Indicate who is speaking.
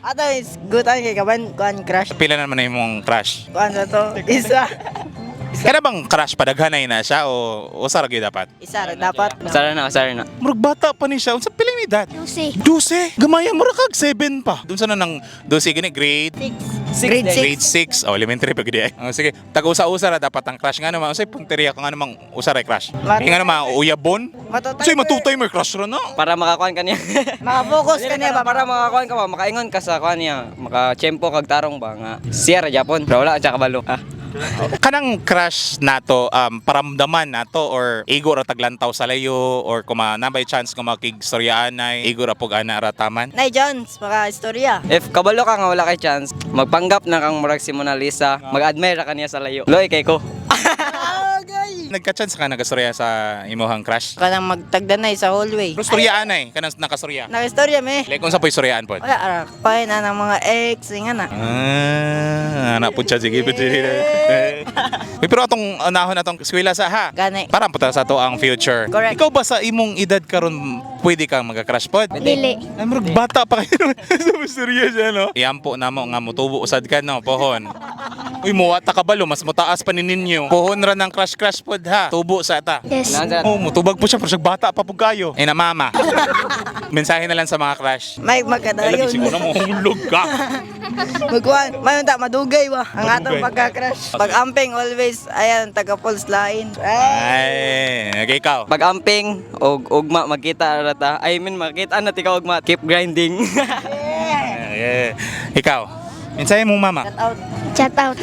Speaker 1: Ato is good kay kaban kuan crush.
Speaker 2: Pila naman na imong crush?
Speaker 1: Kuan sa to. Isa.
Speaker 2: Kana bang crush padaghanay na siya o usa ra gyud dapat?
Speaker 1: Isa ra dapat.
Speaker 3: Usara na, usara na.
Speaker 2: Murag bata pa ni siya. Unsa pila ni edad?
Speaker 4: 12.
Speaker 2: 12. Gamaya, murag kag 7 pa. Dun sa na nang 12 gani grade
Speaker 1: 6. Grade 6.
Speaker 2: Grade 6. Oh, elementary pa gid ay. Oh, sige, tag-usa-usa ra dapat ang crush. Nga naman, unsay punteriya ka nga namang usa ra crush? Nga naman uyabon.
Speaker 1: Matutay
Speaker 2: Unsay matutay may crush ra na?
Speaker 3: Para makakuan ka niya.
Speaker 1: Maka-focus ka niya ba?
Speaker 3: Para makakuan ka ba, makaingon ka sa kuan niya, makachempo kag tarong ba nga. Siya ra Japon, pero wala siya kabalo. Ah.
Speaker 2: Kanang crush nato, paramdaman nato or igo ra taglantaw sa layo or kuma na by chance nga makigstoryaan ay igo ra pug ana ra taman.
Speaker 1: Nay Jones, maka istorya.
Speaker 3: If kabalo ka nga wala kay chance, magpanggap na kang murag si Mona Lisa, mag-admire ra kaniya sa layo. Loy kay ko.
Speaker 1: Agay.
Speaker 2: Nagka-chance ka nagastorya sa imuhang crush?
Speaker 1: Kanang magtagdanay sa hallway.
Speaker 2: Pero storyaan ay kanang nakastorya.
Speaker 1: Naka-istorya me.
Speaker 2: Like unsa po istoryaan pod?
Speaker 1: Wala ara, pain na ng mga ex nga na.
Speaker 2: Ah, anak po siya sige po Uy, pero atong unahon atong eskwela sa ha.
Speaker 1: Gani.
Speaker 2: Para po ta sa ato ang future.
Speaker 1: Correct.
Speaker 2: Ikaw ba sa imong edad karon pwede kang magka-crush pod?
Speaker 4: Dili.
Speaker 2: Ay, murag bata pa kayo. Sa serious siya, no? Iampo na mo nga mutubo usad ka, no? Pohon. Uy, muwa ta kabalo, mas mutaas pa ni ninyo. Pohon ra ng crush-crush pod, ha? Tubo sa ta.
Speaker 4: Yes.
Speaker 3: Naan sa
Speaker 2: Oh, mutubag po siya, pero siya bata pa po kayo. Eh na mama. Mensahe na lang sa mga crush.
Speaker 1: May
Speaker 2: Ay, lagi
Speaker 1: magkadayon.
Speaker 2: siguro mo hulog ka.
Speaker 1: Magkuhan, may unta madugay ba ang atong
Speaker 2: Madugay.
Speaker 1: pagka-crush. Pag-amping always ayan taga pulse line. Ay.
Speaker 2: Ay, okay, ikaw.
Speaker 3: Pag-amping og ugma magkita ra ta. I mean makita na tika ugma, keep grinding.
Speaker 2: Ay, eh. Ikaw. Mensahe mo mama.
Speaker 1: Shout out.
Speaker 4: Chat out.